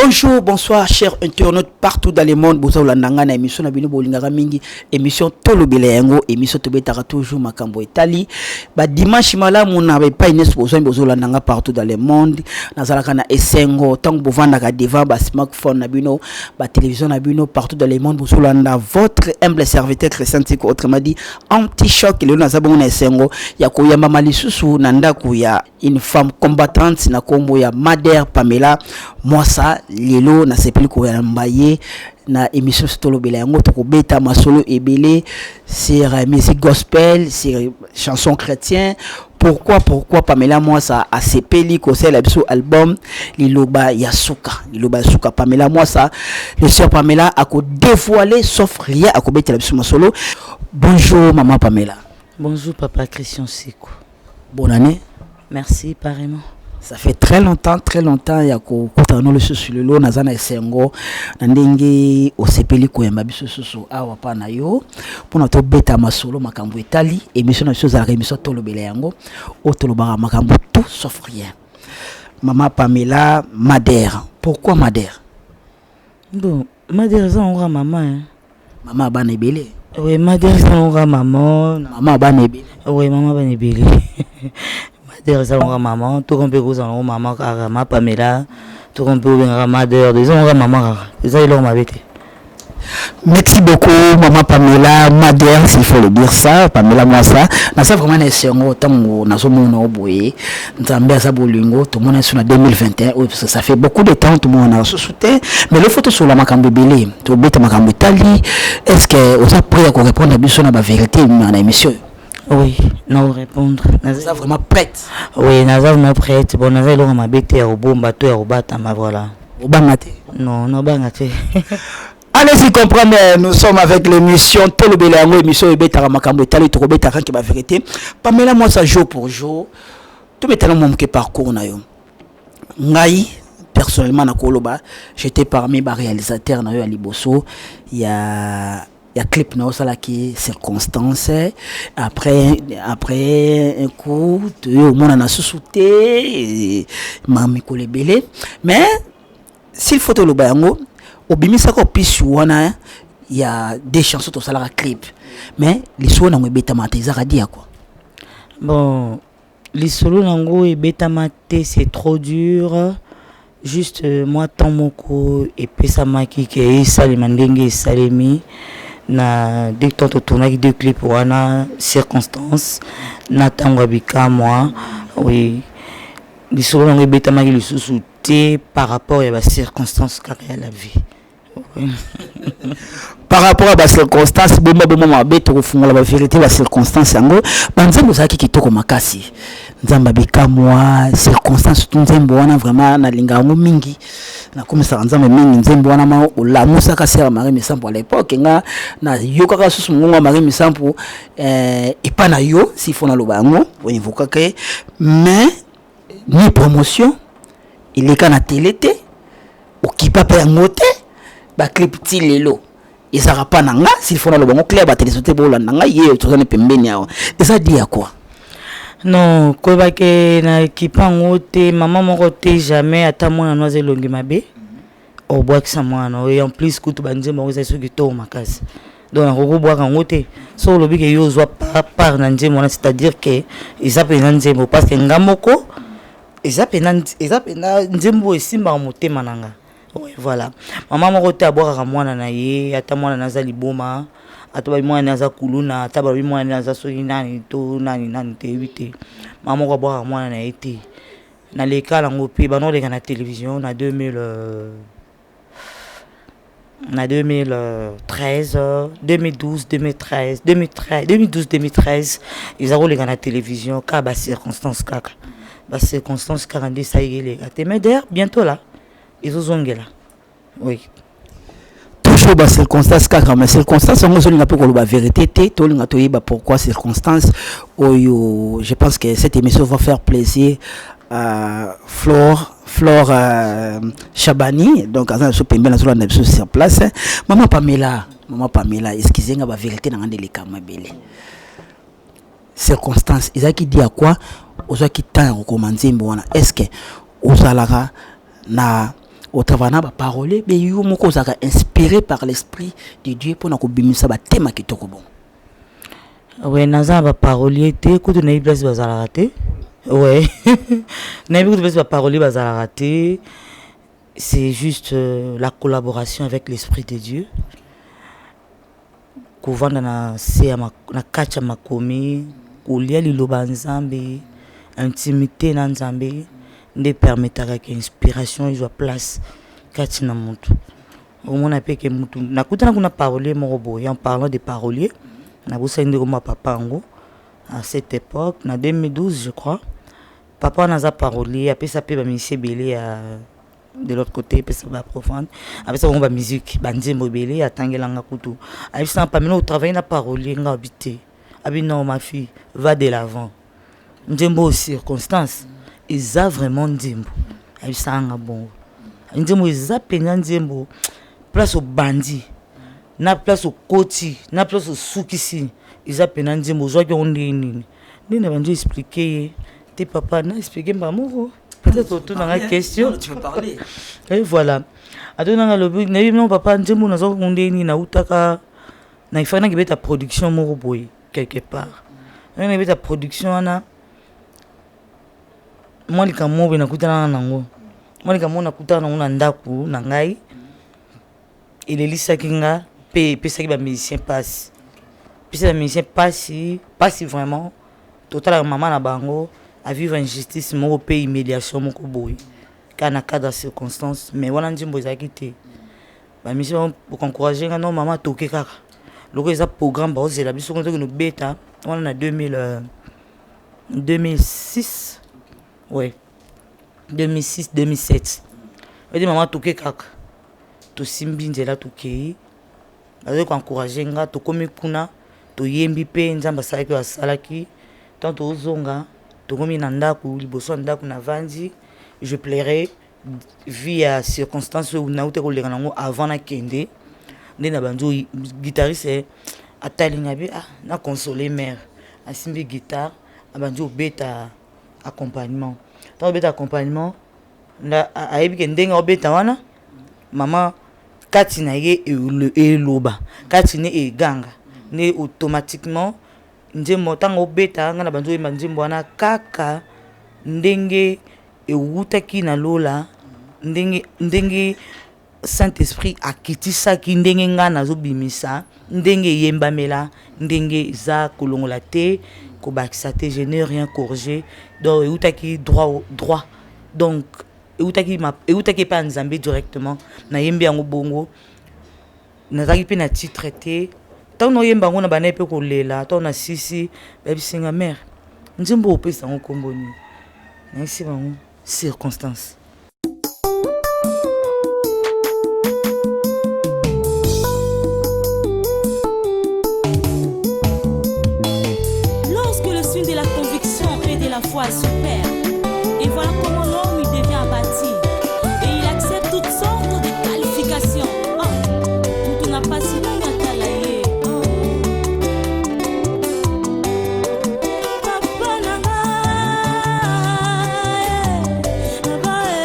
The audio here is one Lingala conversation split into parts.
Bonjour, bonsoir, chers internautes partout dans le monde. Bozolanda nga na émission na bino bolingaka mingi, émission Tolobela yango, émission tobetaka toujours makambo etali. Ba dimanche malamu na epai nyonso bozwami bozolanda nga partout dans le monde. Nazalaka na esengo ntango bovandaka devant ba smartphone na bino, ba télévision na bino partout dans le monde bozolanda votre humble serviteur Christian Tiko, autrement dit Anti-Choc. Lelo naza bongo na esengo ya koyambama lisusu na ndako ya une femme combattante na kombo ya Mader Pamela Mwasa. Lelo nasepeli koyamba ye na émission biso Tolobela yango. Tokobeta masolo ebele sur musique gospel, sur chanson chrétien. Pourquoi Pamela Mwasa asepeli kosalela biso album Liloba ya suka? Liloba ya suka, Pamela Mwasa, le sœur Pamela akodévoiler sauf rien, akobetela biso masolo. Bonjour, maman Pamela. Bonjour, papa Christian Siko. Bonne année. Merci, pareillement. Ça fait très longtemps, très longtemps ya kokutana no lisusu. Lelo naza na esengo na ndenge osepeli koyamba biso susu awa pa na yo mpona tobeta masolo makambo etali émission na biso. Ezalaka émission Tolobela yango, oyo tolobaka makambo tout sauf rien. Mama Pamela Madère, pourquoi Madère? Bon, Madère eza yango mama, hein. Mama bana ebele. Oui, Madère eza yango mama. Mama bana ebele. Oui, mama bana ebele. Madère eza yango mama, toko mpe kozala yango mama kaka ma Pamela, toko mpe obengaka Madère, eza yango mama kaka, eza eloko mabe te. Merci beaucoup, Maman Pamela Madère, s'il faut le dire ça, Pamela Mwasa. Naza vraiment na esengo ntango nazomona oboye. Nzambe aza bolingo, tomona so na 2021 oyo, parce que ça fait beaucoup de temps tomona susu te. Mais le faut tosola makambo ebele, tobeta makambo etali. Est-ce que oza prêt à répondre biso na ba vérité na émission? Oui, na répondre. Naza vraiment prête. Oui, naza vraiment prête. Bon, naza eloko mabe te ya kobomba to ya kobatama, voilà. Obanga te? Non, nobanga te. Allez-y comprendre, nous sommes avec l'émission Tolobela yango, émission ebetaka makambo etali, tokobetaka ke ba vérité. Pamela Mwasa, jour pour jour, tobetana mwa moke parcours na yo. Ngai personnellement nakoloba, j'étais parmi ba réalisateur na yo ya liboso ya clip na osalaki Circonstance. Après un coup toyo omona na susu te ma mikolo ebele, mais s'il faut toloba yango, obimisaka opisi wana ya des chansons, tosalaka clip, mais lisolo nango ebetama te. Ezaka dia quoi? Bon, lisolo nango ebetama te, c'est trop dur. Juste mwa temps moko epesamaki ke esalema ndenge esalemi na deux temps. Totournaki deux clip wana, Circonstance na Ntango ya bikamwa. Oui, lisolo nango ebetamaki lisusu te par rapport ya bacirconstance kaka ya la vie. Par rapport à bacirconstance, bomba bomba mabe, tokofungola bavérité. Bacirconstance yango, banzembo ezalaki kitoko makasi. Nzambe abikamwa, Circonstance, surtout nzembo wana, vraiment nalinga yango mingi, nakomisaka Nzambe mingi. Nzembo wana ma olamusaka sœur Marie Misampo. À l'époque nga nayokaka susu mongongo ya Marie Misampo epa na yo, s'il faut naloba yango, oinvokaka ye, mais ni promotion eleka na télé te, okipa mpe yango te. Baclip ti lelo ezalaka mpa na nga, s'il faut naloba yango clair, batelesi te bolanda ngai, ye toza na pembeni awa. Eza di ya quoi? Non, koyebake na ekipe yango te, mama moko te, jamais. Ata mwana no aza elongi mabe, obwakisa mwana oyo. En plus kutu banzembo yango ezali soki kitoko makasi, donc nakoki kobwaka yango te. So olobi ke yo ozwa part na nzembo wana, c'est-à-dire ke eza mpenza nzembo, parce que nga moko eza mpenza nzembo oyo esimbaka motema na nga. Oui, voilà, mama moko te abwakaka mwana na ye, ata mwana na aza liboma, ata babi mwana aza kuluna, ata balobi mwana aza soki nani to nani nani te, yebi te. Mama moko abwakaka mwana na ye te. Naleka nango mpe banda koleka na télévision na 2000, na 2013, 2012, 2013, 2013, 2012, 2013, eza koleka na télévision kaka. Bacirconstance kaka, bacirconstance kaka nde esaliki eleka te. Mais d'ailleurs bientôt là ezozongela, oui. Toujours bacirconstance kaka, mais circonstance yango ozolinga mpe koloba vérité te. Tolinga toyeba pourquoi circonstance oyo. Je pense que cette émission va faire plaisir à Flore Chabani, donc aza na biso pembeni, azolanda biso sur place. Mama Pamela, mama Pamela, excuse nga, bavérité na nga nde elekama ebele. Circonstance ezalaki di ya quoi? Ozwaki temps ya kokoma nzembo wana? Est ce que ozalaka na Otravaille na baparolier be yo moko ozalaka inspiré par l'esprit de Dieu mpona kobimisa batema kitoko bongo? We, naza na baparolier te. Kutu nayebi place bazalaka te. We, nayebi kutu place baparolier bazalaka te. C'est juste la collaboration avec l'esprit de Dieu, kovanda na se ya na kati ya makomi, kolia liloba ya Nzambe, intimité na Nzambe nde permettaka ke inspiration ezwa place kati na motu. Omona mpe ke mutu nakutana kuna parolier moko boye. En parlant de parolier, nabosani ndeko mwa papa yango à cette époque, na 2012 je crois. Papa wana aza parolier, apesa mpe bamusicien ebele ya de l'autre côté, epesa baprofane, apesa bango bamusique, banzembo ebele. Atangelanga kutu, ayebisanga: "Pamela, otravaille na parolier?" Nga abi te. Abi: "Non, ma fille, va de l'avant. Nzembo oyo, Circonstance, eza vraiment nzembo." Ayebisanga bongo: "Nzembo eza mpenza nzembo. Place obandi na place okoti na place osukisi, eza mpena nzembo. Ozwaki yango ndenge nini?" Nde na bandi expliquer ye te. Papa, na expliquer mbala moko, peut-être otunanga question. Tu peux parler. Et voilà, atunanga, alobi: "Nayebi no papa, nzembo nazwaki ngo ndenge nini? Nautaka na ifaki nakibeta production moko boye quelque part. Ndenge nabeta production wana, mwa likambo moko boye nakutanaka nango, mwa likambo moko nakutana nango na ndako na ngai, elelisaki nga mpe epesaki bamusicien mpasi, epesaki bamusicien mpasi, mpasi vraiment. Totalaka mama na bango avivre injustice moko mpe humiliation moko boye kaka na cadre ya circonstance. Mais wana nzembo ezalaki te. Bamusicien bokoencourage nga: 'Non mama, toke kaka loko eza programme, baozela biso kuna, tokende obeta wana.' Na 2000, 2006, ouais, 2006 2007. Edi: 'Mama, toke kaka.' Tosimbi nzela, tokei, bazali koencourage nga. Tokomi kuna, toyembi mpe Nzambe asalaki oyo asalaki. Ntango tozonga, tokomi na ndako, liboso ya ndako navandi, je pleurais vu ya circonstance oyo nauti koleka nango avant nakende. Nde na bandi, guitariste atali nga bi: 'Ah, na console mare.' Asimbi guitare, abandi obeta accompagnement. Ntango obeta accompagnement, ayebi ke ndenge aobeta wana, mama kati na ye eloba, kati ne eganga nde automatiquement nzembo. Ntango obeta, nga na bandi oyemba nzembo wana kaka ndenge ewutaki na lola, ndenge Saint Esprit akitisaki, ndenge ngai nazobimisa, ndenge eyembamela, ndenge eza kolongola te, kobakisa te. Je n'ai rien corrigé. Donc eutaki droit, droit. Donc eutaki epai ya Nzambe directement. Nayembi yango bongo, nazalaki mpe na titre te. Ntango naoyemba yango, na bandaki mpe kolela. Ntango nasisi, bayebisinga: 'Mare, nzembo opesa yango nkombo nini?' Nayesi bango: 'Circonstance.' Lorsque le signe de la conviction et de la foi se perd, et voilà comment l'homme il devient abattu et il accepte toutes sortes de qualifications. Ah, mutu na pasi, nani atala ye? Oh. Papa na ngai, papa, eh.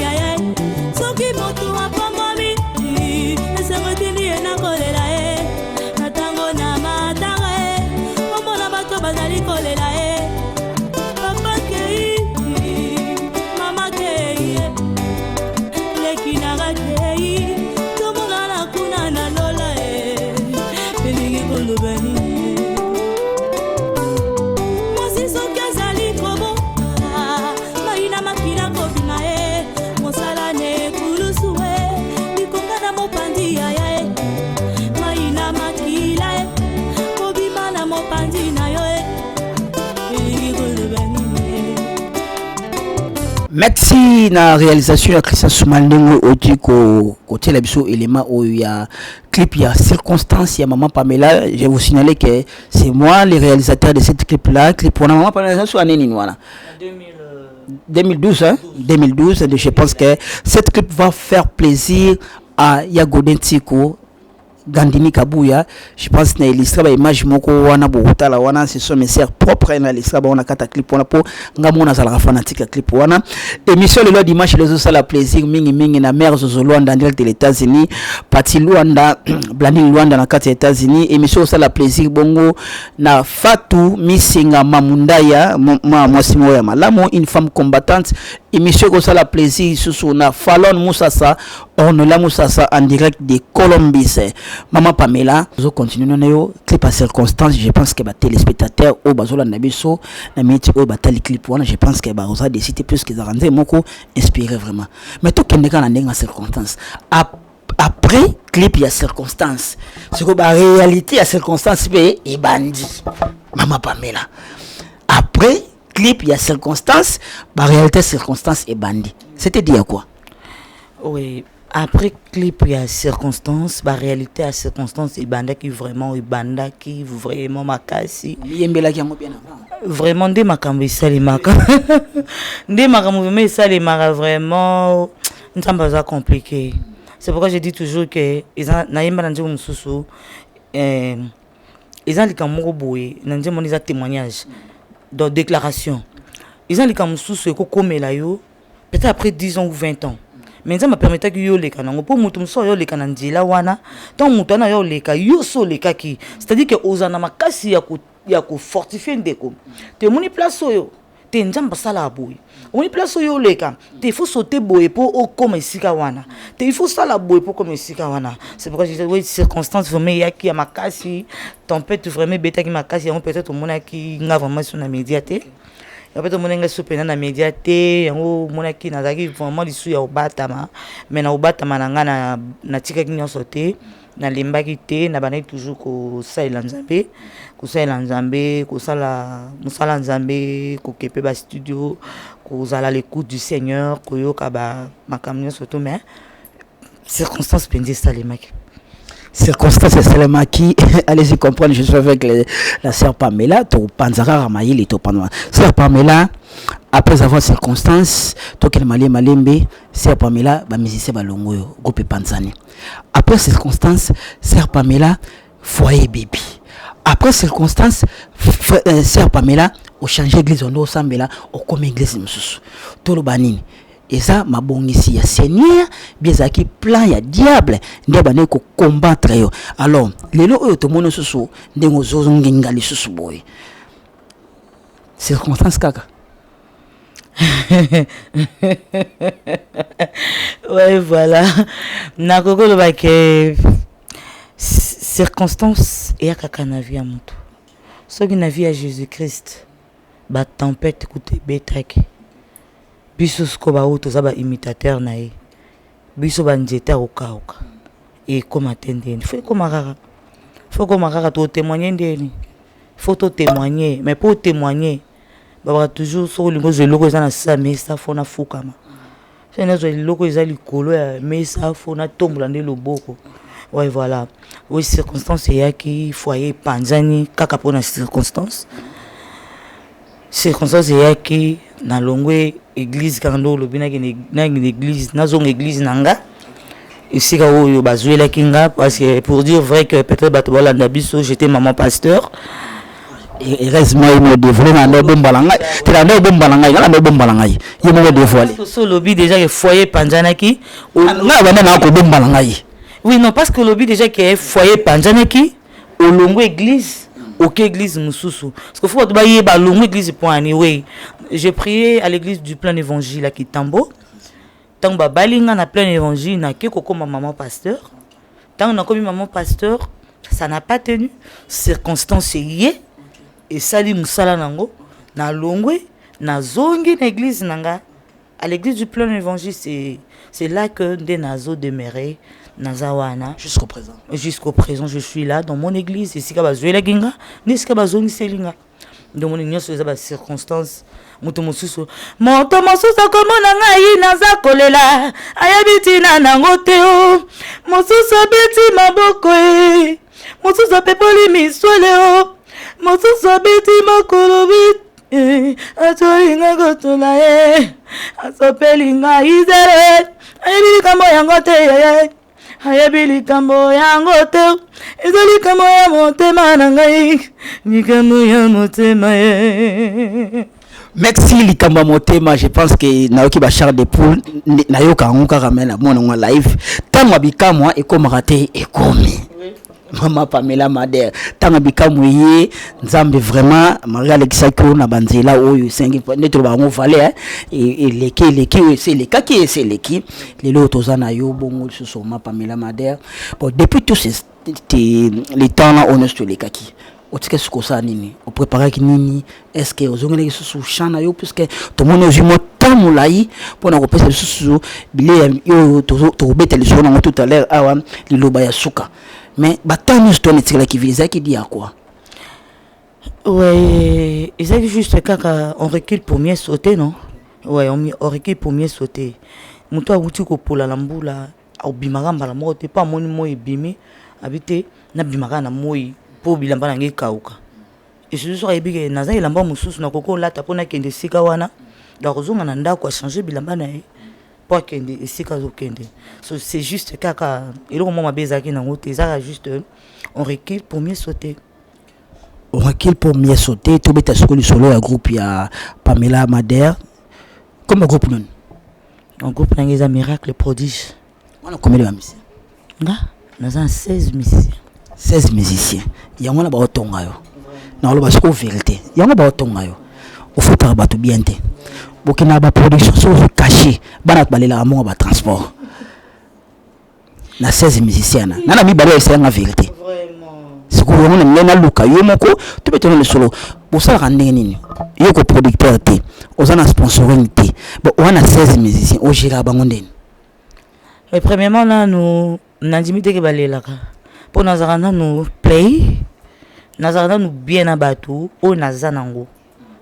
yaya. Soki moto apambwami, esengo etindi ye na kolela ye. Na ntango na matanga ye, omona bato bazali kolela ye. Papa kei, mama kei, leki nanga kei, tomonana kuna na lola ye. Elingi koloba nini? Mwasi soki azali kobota, mai na makila kobima ye, mosala na ekulusu e, likonga na mopanzi yaya e, mai na makila e kobima na mopanzi na yo e, elingi koloba nini? Merci na réalisation ya Christian Soumal, ndenge oti kotiela biso élément oyo ya clip ya Circonstance ya Maman Pamela. Je vous signaler que c'est moi le réalisateur de cette clip là. Clip wana, Maman Pamela, so année nini wana? 2012, hein? 2012. Et je pense que cette clip va faire plaisir à Yagodin Tiko Gandini Kabuya. Je pense na illustre ba image moko wana bokotala wana, ce sont mes sœurs propres na illustre ba wana kata clip wana, po nga mona azalaka fanatique ya clip wana. Émission lelo dimanche ezosala plaisir mingi mingi na mère Zozo Luanda en direct de l'États-Unis, Pati Luanda, Blandine Luanda na kati ya États-Unis. Émission osala plaisir bongo na Fatou Misenga Mamundaya, ma mwasi moko ya malamu, une femme combattante. Émission ekosala plaisir lisusu na Falon Musasa, Ornella Musasa en direct de Colombis. Maman Pamela, ozocontinue na yo clip à Circonstance. Je pense que batéléspectateur oyo bazolanda biso na miniti oyo batali clip wana, je pense que bakoza décide plus que ezalaka nzembo moko inspiré vraiment. Mais tokende kaka na ndenge ya Circonstance. Après clip ya Circonstance, sikoyo baréalité ya Circonstance mpe ebandi. Mama Pamela, après clip ya Circonstance, baréalité ya Circonstance ebandi, c'était dit à quoi? Oui, après clip ya Circonstance, baréalité ya Circonstance ebandaki vraiment, ebandaki vraiment makasi. Miyembelaki yango bien avant? Vraiment, nde makambo esalemaka, nde makambo vraiment esalemaka. Vraiment, Nzambe aza compliqué. C'est pourquoi je dis toujours que eza nayemba na nzembo mosusu, eza likambo moko boye na nzembo wana, eza témoignage, donc déclaration. Eza likambo mosusu ekokomela yo peut-être après 10 ans ou 20 ans, mais Nzambe apermettaki yo oleka nango mpo moto mosusu oyo oleka na nzela wana. Ntango moto wana yo oleka, yo so olekaki, c'est-à-dire que ozala na makasi ya kofortifie ndeko te. Omoni place oyo te, Nzambe asalaka boye. Omoni place oyo oleka te, il faut sauter boye mpo okóma esika wana te, il faut sala boye mpo okóma esika wana. C'est pourquoi je disais, oui, Circonstance vraiment eyaki ya makasi, tempête vraiment ebetaki makasi. Yango peut-être omonaki nga vraiment so na média te, yango peut-être omoni nga so mpenza na média te. Yango omonaki nazalaki vraiment lisu ya kobatama, mais na kobatama na nga natikaki nyonso te, nalembaki te, nabandaki toujours kosalela Nzambe, kosalela Nzambe, kosala mosala Nzambe, kokepe bastudio, kozala l'écoute du Seigneur, koyoka makambo nyonso to. Mais Circonstance mpenza esalemaki. Circonstance esalemaki, allez-y comprendre. Je suis avec la sœur Pamela. Topanza kaka mayele, topanza. Sœur Pamela, après avoir Circonstance, tokende malembe malembe. Sœur Pamela, bamusicien balongo oyo, groupe epanzani. Après Circonstance, sœur Pamela, foyer baby. Après Circonstance, sœur Pamela, ochange église, ondo osambela, okomi église mosusu. Toloba nini? Eza mabongisi ya Seigneur bien, ezalaki plan ya diable nde abandaki kocombattre yo? Alors lelo oyo tomoni lisusu ndenge ozongenga lisusu boye, Circonstance kaka? Ouais, voilà, nakoki koloba ke Circonstance eya kaka na vie ya moto. Soki na vie ya Jésus Christ batempête kuta ebetaki, biso sikoyo baoyo toza baimitateur na ye, biso banzete ya kokauka, ekóma te ndeni? Faut ekóma kaka, faut ekóma kaka. Totémoigne ndeni? Faut totémoigne. Mais mpo otémoigne, babaka toujours, soki olingi ozwa eloko eza na sa mesa, faut nafukama. Soki nazwa eloko eza likolo ya mesa, faut natombola nde loboko. Ouais, voilà. Oui, Circonstance eyaki, foyer epanzani kaka mpona Circonstance. Circonstance eyaki, nalongwe église kaka nde olobi nakende église, nazonga église na nga, esika oyo bazwelaki nga. Parce que pour dire vrai que peut-être bato balanda biso, j'étais maman pasteur. Heureusement ye moko dévoilé na nde obombala ngai te, na nde obombala ngai, nga na nde obombala ngai, ye moko dévoilé. So olobi déjà ke foyer epanzanaki. Ngai banda na kobombala ngai. Oui, non, parce que olobi déjà ke foyer epanzanaki, olongo église, oke église mosusu, parce que faut bato bayeba alongo église po ani. Oui, j'ai prié à l'église du Plein Évangile à Kitambo. Ntango babali nga na Plein Évangile, nake kokóma maman pasteur. Ntango nakomi maman pasteur, ça n'a pas tenu, circonstance ye esali mosala nango, nalongwe, nazongi na église na nga, à l'église du Plein Évangile. C'est là que nde nazo demeurer, naza wana. Jusqu'au présent. Jusqu'au présent, je suis là dans mon église, esika bazwelaki nga nde esika bazongiseli nga. Ndomoni nyonso eza bacirconstance. Moto mosusu, moto mosusu akomona ngai naza kolela, ayebi ntina nango te. O mosusu abeti maboko e, mosusu apepoli miswele, o mosusu abeti makolo bi, atolinga kotola ye, asopeli ngai zere, ayebi likambo yango te, ayebi likambo yango te. Eza likambo ya motema na ngai, likambo ya motema ye. Merci. Likambo ya motema, je pense que nayoki bachair de poule, nayoka yango kaka me namona yango live. Ntango ya bikamwa ekomaka te, ekomi. Mama Pamela Mader, ntango ya bikamwa ye, Nzambe vraiment marie alekisaki oyo na banzela oyo esengi nde toloba yango vale eleki, eleki oyo esi elekaki, esi eleki. Lelo oyo toza na yo bongo lisusu, mama Pamela Mader. Bon, depuis tout ce le temps na oyo nyonso tolekaki, otika soki osala nini, opréparaki nini? Est ce que ozongelaki lisusu champ na yo? Puisque tomoni ozwi mwa temps molai mpona kopesa lisusu bilei oyo tokobeta lisolo nango tout à l'heure awa, liloba ya suka. Mais batemps nyonso twana etikalaki vide, ezalaki di ya quoi? Ouais, ezalaki juste kaka on recule pour mieux sauter, non? Ouais, on recule pour mieux sauter. Moto awuti kopola na mbula, obimaka mbala moko te mpo amoni moi ebimi, abi te nabimaka na moi mpo bilamba na ngai ekauka. Esusu soki ayebi ke naza elamba mosusu nakoki olata mpo nakende esika wana, donc akozonga na ndako, achange bilamba na ye mpo akende esika azokende. So c'est juste kaka eloko moko mabe ezalaki nango te, ezalaka juste on recule pour mieux sauter. On recule pour mieux sauter. Tobeta sikoyo lisolo ya groupe ya Pamela Mader. Comme groupe nini? En groupe na ngai eza Miracle Prodige. Wana combien de bamusicien? Nga naza na 16 musiciens. 16 musiciens, yango wana baotonga yo. Nakoloba sikoyo vérité, yango baotonga yo, ofutaka bato bien te, bokendaka baproduction, soki ozwi cachet, bana bato balelaka mbongo batransport. Na 16 musicien na na mibale oyo esalanga vérité. Sikoyo yango na ngai naluka yo moko tobetana lisolo. Bosalaka ndenge nini? Yo ko producteur te, oza na sponsoring te, bon, oza na 16 musicien, ogéraka bango ndeni? Mais premièrement, nanu nandimi teke balelaka, mpo nazalaka nanu play, nazalaka nanu bien na bato oyo naza nango,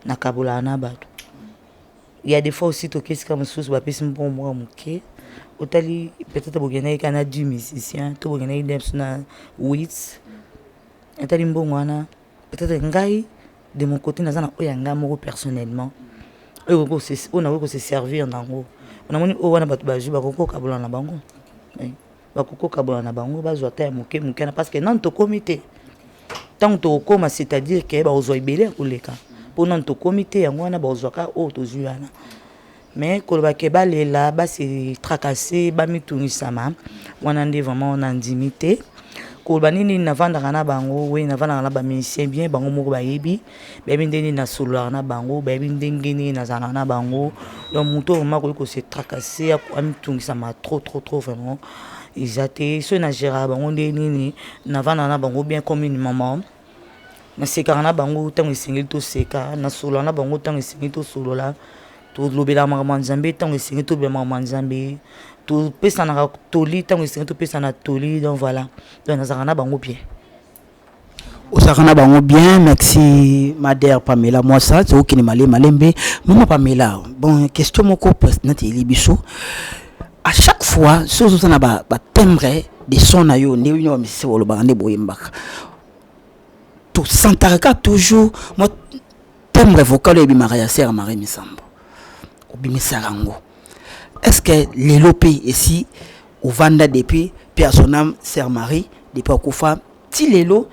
nakabolaka na bato. Ya des fois aussi toke esika mosusu, bapesi mbongo moko ya moke, otali peut-être bokendaki kaka na 10 musicien to bokendaki nde biso na 8, etali mbongo wana. Peut-être ngai de mon côté naza na oyo ya ngai moko personnellement, oyo nakoki kose servir nango. Namoni oyo wana bato bazwi, bakoki kokabola na bango, bakoki kokabola na bango, bazwa ata ya moke moke wana, parce que nanu tokómi te. Ntango tokokóma, c'est-à-dire ke bakozwa ebele ya koleka, mpo nanu tokómi te. Yango wana bakozwaka oyo tozwi wana. Mais koloba ke balela, base tracasser, bamitungisama wana nde vraiment nandimi te. Koloba nini, navandaka na bango, we navandaka na bamusicien bien, bango moko bayebi, bayebi ndenge nini nasololaka na bango, bayebi ndenge nini nazalaka na bango. Donc moto vraiment akoki kose tracasser, amitungisama trop trop trop, vraiment eza te. Soki nagéraka bango ndenge nini, navandaka na bango bien comme une maman, nasekaka na bango ntango esengeli toseka, nasolola na bango ntango esengeli tosolola, tolobelaka makambo ya Nzambe ntango esengeli tolobela makambo ya Nzambe, topesanaka toli ntango esengeli topesana toli. Donc voilà, donc nazalaka na bango bien. Ozalaka na bango bien. Merci, Mader Pamela Mwasa. Tokokende malembe malembe. Mama Pamela, bon, question moko nati eli biso à chaque fois, soki ozoza na batimbre de son na yo, nde bino bamisisi bolobaka nde boyembaka, tosantaka kaka toujours mwa timbre vocal oyo ebimaka ya sœur Marie Misambo, obimisaka yango. Est ce que lelo mpe esi ovanda depuis, mpe à son âme, sœur Marie depuis akufa ti lelo?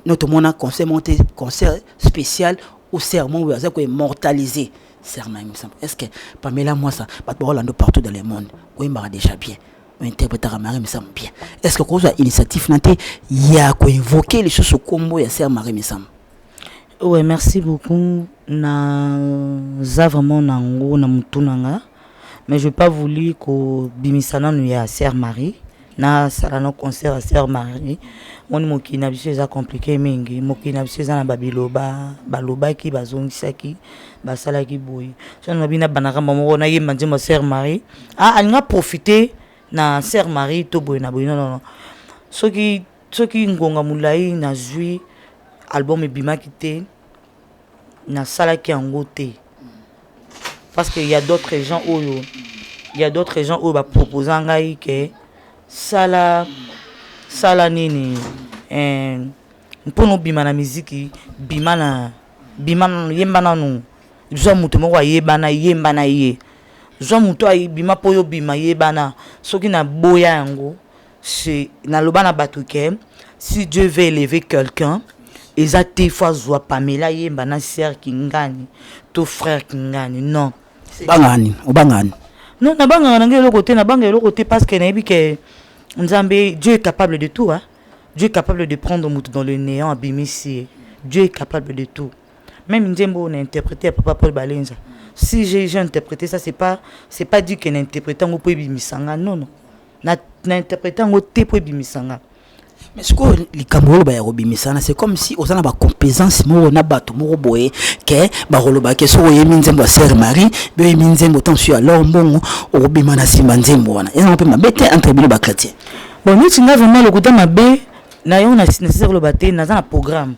No tomona concert moko te, concert spécial ou sermon oyo aza koimmortaliser sœur Marie Misamu. Est ce que Pamela Mwasa, bato baolanda partout dans le monde, oyembaka déjà bien, ointerprétaka Marie Misamu bien, est ce que kozwa initiative na te ya koinvoquer lisusu nkombo ya sœur Marie Misamu? Ouais, merci beaucoup. Naza vraiment nango na mutu na nga, mais je pas voulu kobimisa nanu ya sœur Marie. Nasala no concert ya sœur Marie. Moni, mokili na biso eza compliqué mingi. Mokili na biso eza na babiloba, balobaki, bazongisaki, basalaki boye. So na bino bandaka moko nayemba nzembo ya sœur Marie, ah, alinga profiter na sœur Marie to boye na boye. Non, non, non. Soki ngonga molai nazwi album ebimaki te, nasalaki yango te parce que y a d'autres gens oyo, il y a d'autres gens oyo baproposa ngai ke sala, sala nini, mpona obima na miziki, bima na, bima nanu, yemba nanu, zwa moto moko ayebana, yemba na ye, zwa moto ayebima mpo oyo obima, yebana. Soki naboya yango, c'est naloba na bato ke si Dieu veut élever quelqu'un, eza te fo azwa Pamela yemba na sœur Kingani to frère Kingani, non. Obangaka nini? Obangaka nini? Non, nabangaka na ngai eloko te. Nabanga eloko te parce que nayebi ke Nzambe, Dieu est capable de tout, hein? Dieu est capable de prendre moto dans le néant, abimisi ye. Dieu est capable de tout. Même nzembo oyo na interprété ya papa Paul Balenza, si j'ai interprété ça, c'est pas dit que na interprété yango mpo ebimisa nga. Non, non, na interprété yango te mpo ebimisa nga. Mais sikoyo likambo oyo baya kobimisana, c'est comme si oza na bacompétence moko na bato moko boye ke bakoloba ke soki oyembi nzembo ya sœur Marie, be oyembi nzembo ntango mosusu alors mbongo okobima na nsima nzembo wana, ezanga mpe mabe te entre bino bachrétien? Bon, neti nga vraiment, lokuta mabe na yo, nasisa koloba te. Naza na programme,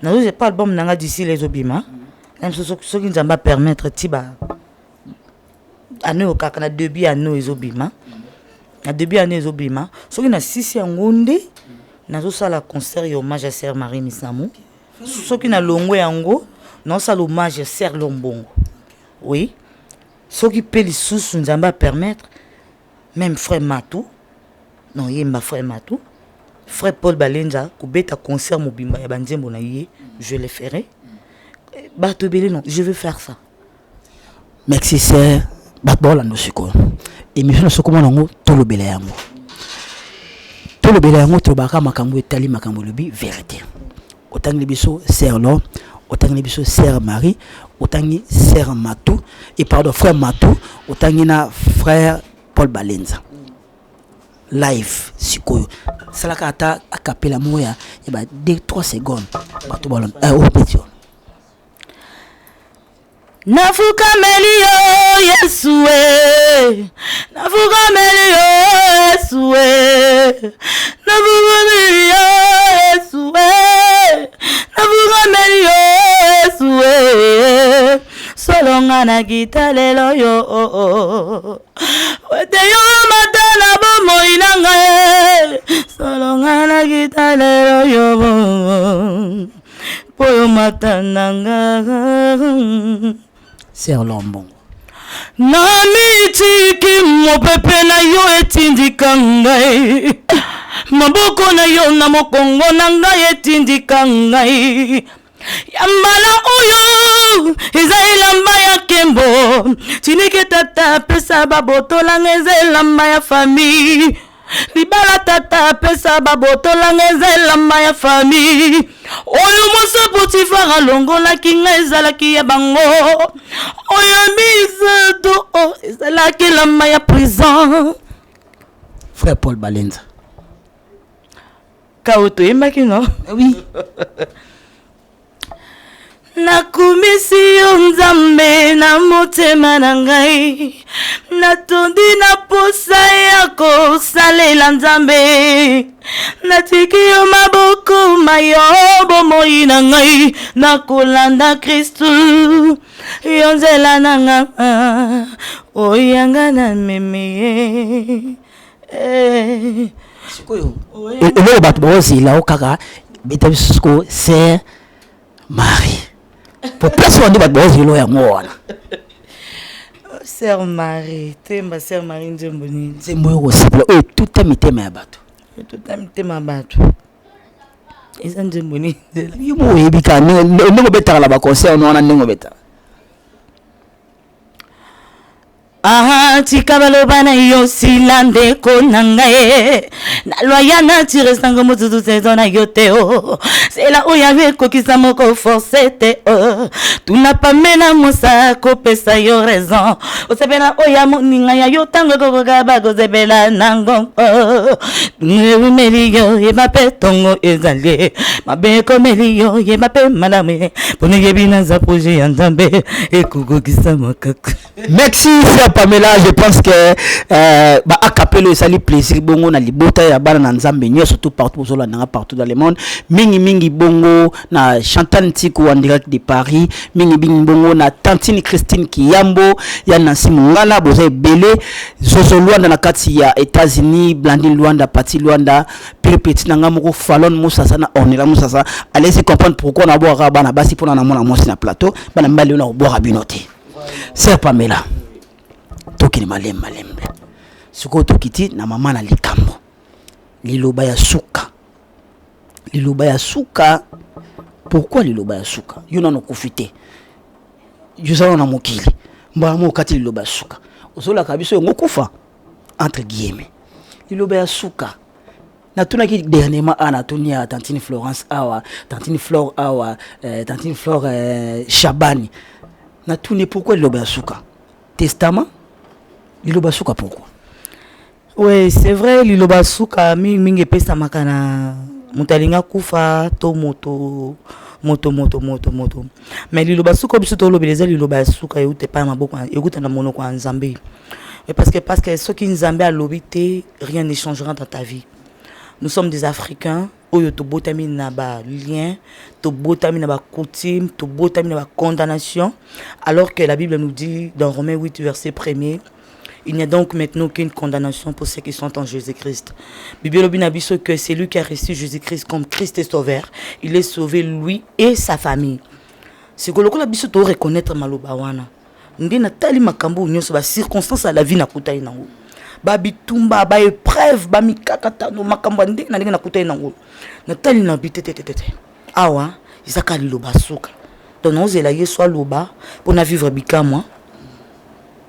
nazo pas album na nga d'ici là ezobima na biso, soki Nzambe apermettre, ti ba année oyo kaka, na début année oyo ezobima, na début année ezobima. Soki nasisi yango nde nazosala concert ya hommage ya sœur Marie Misamu. Soki nalongwe yango, naosala hommage ya sœur Lombongo. Oui, soki mpe lisusu Nzambe apermettre, même frère Matou, noyemba frère Matou, frère Paul Balenza, kobeta concert mobimba ya banzembo na ye, je le ferai. Bato ebele, non, je veux faire ça. Merci sœur. Bato baolanda sikoyo émission na soki omona yango, tolobela yango, tolobela yango. Tolobaka makambo etali makambo, elobi vérité. Otangeli biso sœur Lo, otangeli biso sœur Marie, otangi sœur Matou et pardon, frère Matou, otangi na frère Paul Balenza. Live sikoyo, salaka ata akapela moko ya ba 2 3 secondes, bato balanda oyo peti wana. Nafukameli yo Yesu e, nafukameli yo Yesu e, nafukameli yo Yesu e, nafukameli yo Yesu e. Solonga na kita lelo yo wete yo mata na bomoi na ngai. Solonga na kita lelo yo mpo yo mata na nga. Sœur Lombongo. Namitiki mopepe na yo etindika ngai, maboko na yo na mokongo na ngai etindika ngai. Ya mbala oyo eza elamba ya nkembo, tinike tata apesa babotolanga, eza elamba ya famille. Libala tata apesa babotolanga, eza elamba ya famille. Oyo mwasi Potifar alongolaki ngai ezalaki ya bango. Oyo misato ezalaki elamba ya prison. Frère Paul Balenza. Ka oyo toyembaki, no? Oui. Nakumisi yo Nzambe na motema na ngai, natondi na posa ya kosalela Nzambe. Natiki yo maboko mayo, bomoi na ngai nakolanda Kristu, yo nzela na nga oyanga na memi ye eh. Sikoyo eloko bato baozela o kaka, beta biso sikoyo sœur Marie, po place wana nde bato baozela yango wana. Sœur Marie, temba sœur Marie nzembo nini? Nzembo oyo kosepela, oyo tuta mitema ya bato. Tuta mitema ya bato. Eza nzembo nini? Yo moko oyebi kaka ndenge obetaka na baconcert wana, ndenge obetaka. Aha, tika baloba na yo, sila ndeko na ngai, na loi ya nature sango mosusu saison na yo te o zela oyo ayo ekokisa moko force te o tuna Pamela mosa kopesa yo raison. Osepela oyo ya moninga ya yo, ntango ekokoka bakosepela nango. Ewumeli yo, yeba mpe ntongo ezali. Mabe ekomeli yo, yeba mpe malamu, mpona yebi naza projet ya Nzambe ekokokisama kaka. Merci, sœur Pamela. Je pense que ba acapella esali plaisir bongo na libota ya bana na Nzambe nyonso tout partout bozolandanga partout dans le monde. Mingi mingi bongo na Chantal Ntiku en direct de Paris, mingi mingi bongo na Tantine Christine Kiyambo ya Nancy Mungala, boza ebele, Zozo Luanda na kati ya États-Unis, Blandine Luanda, Pati Luanda, Pire petit na nga moko Fallon Musasa na Ornella Musasa. Allez-y comprendre pourquoi na boaka bana basi, pona na mona mwasi na plateau, bana mibali na kobwaka bino te. Sœur Pamela, tokende malembe malembe. Sikoyo tokiti na mama na likambo, liloba ya suka. Liloba ya suka, pourquoi liloba ya suka? Yo nano okufi te, yozala na mokili, mbala moko okati liloba ya suka, ozolaka biso yango kufa entre guillemets. Liloba ya suka, natunaki dernièrement awa, natuni ya tantine Florence awa, tantine Flore awa, tantine Flore Shabani, natuni pourquoi liloba ya suka, testament, liloba ya suka, pourquoi? Oui, c'est vrai, liloba suka mingi mingi epesamaka na moto alingi akufa to moto moto moto moto moto. Mais liloba suka biso tolobela eza liloba ya suka euta epai ya maboko, euta na monoko ya Nzambe. Et parce que soki Nzambe alobi te, rien ne changera dans ta vie. Nous sommes des Africains oyo tobotami na balien, tobotami na bacoutume, tobotami na bacondamnation, alors que la Bible nous dit dans Romains 8 verset 1er: «Il n'y a donc maintenant aucune condamnation pour ceux qui sont en Jésus-Christ.» Bible elobi na biso que c'est lui qui a reçu Jésus-Christ comme Christ et Sauveur. Il est sauvé, lui et sa famille. C'est que lokola biso to reconnaître maloba wana. Nde natali makambo nyonso, ba circonstance ya la vie nakutani nango. Ba bitumba, ba épreuve, ba mikakatano, makambo ya ndenge na ndenge nakutani nango. Natali na bi te te te te. Awa ezaka liloba suka. Donc naozela Yesu aloba mpona vivre bikamwa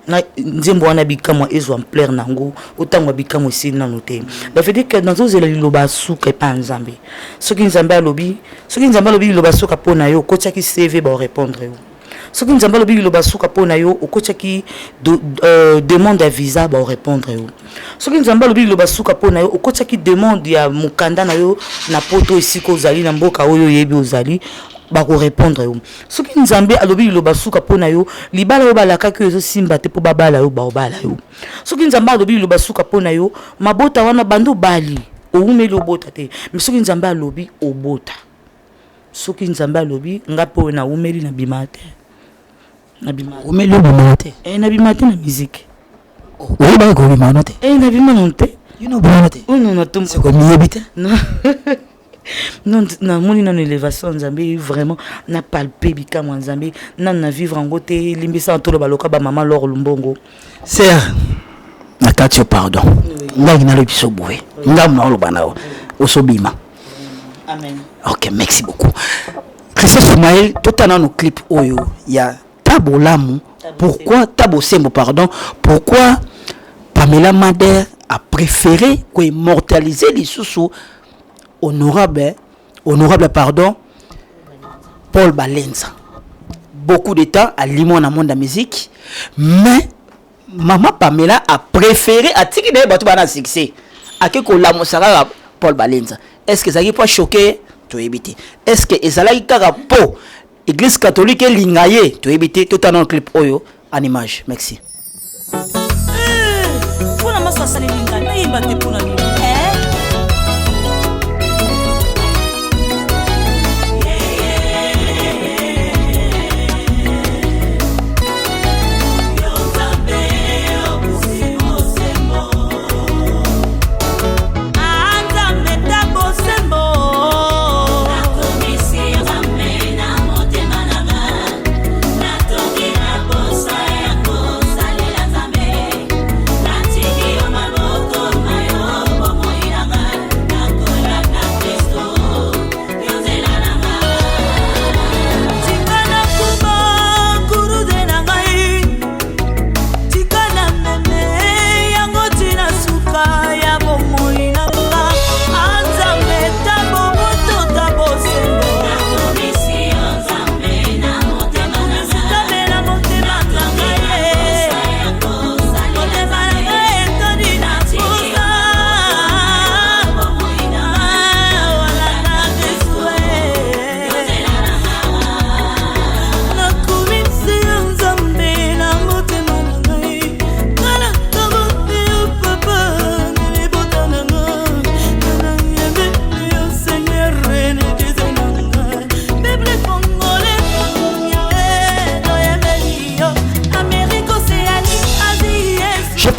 na nzembo wana, bikamwa ezwa ampleur nango. Otango bikamwa esili nano te. Donc veut dire que nazozela liloba suka epai ya Nzambe. Soki Nzambe alobi, soki Nzambe alobi liloba suka mpo na yo, okotiaki CV, baorépondre yo. Soki Nzambe alobi liloba suka mpo na yo, okotiaki demande ya visa, baorépondre yo. Soki Nzambe alobi liloba suka mpo na yo, okotiaki demande ya mokanda na yo na Poto, esika ozali na mboka oyo oyebi ozali, bakorépondre yo. Soki Nzambe alobi liloba suka mpo na yo, libala oyo balakaki oyo ezosimba te mpo babala yo, baobala yo. Soki Nzambe alobi liloba suka mpo na yo, mabota wana bando obali, owumeli obota te, mais soki Nzambe alobi, obota. Soki Nzambe alobi, nga mpe oyo nawumeli nabima te, nabima. Omeli obimaka te? Eh, nabima te na musique. Oyebaki kobima no te? Eh, nabima nano te. Yo na obima te? Oyo natomba. Seko miyebi te? Non non, namoni nano élévation ya Nzambe, vraiment napalpe bikamwa ya Nzambe, nano na vivre yango te. Limbisa, toloba loka bamama Lor Lumbongo. Sœur, na kati yo, pardon, ngai nalobi biso boye, ngambo na oloba na yo osobima. Amen. Ok, merci beaucoup, Christian Sumael. Totala nano clip oyo ya Tabolamu. Pourquoi Tabosembo, pardon? Pourquoi Pamela Mader a préféré koimmortaliser lisusu honorable, honorable, pardon, Paul Balenza? Beaucoup de temps alimwa na monde ya musique, mais mama Pamela a préféré, atiki na ye bato bana succès, ake kolamusa kaka Paul Balenza. Est ce que ezalaki mpo choqué? Toyebi te. Est ce que ezalaki kaka mpo Église catholique elinga ye? Toyebi te. Totala nano clip oyo en image. Merci. Mpona maso asaleli ngai, nayemba te mpona nini? Eh? Ah, Nzambe ta bosembo. Nakomisi Nzambe na motema na nga, natongi na posa ya kosalela Nzambe, natiki yo maboko na yo.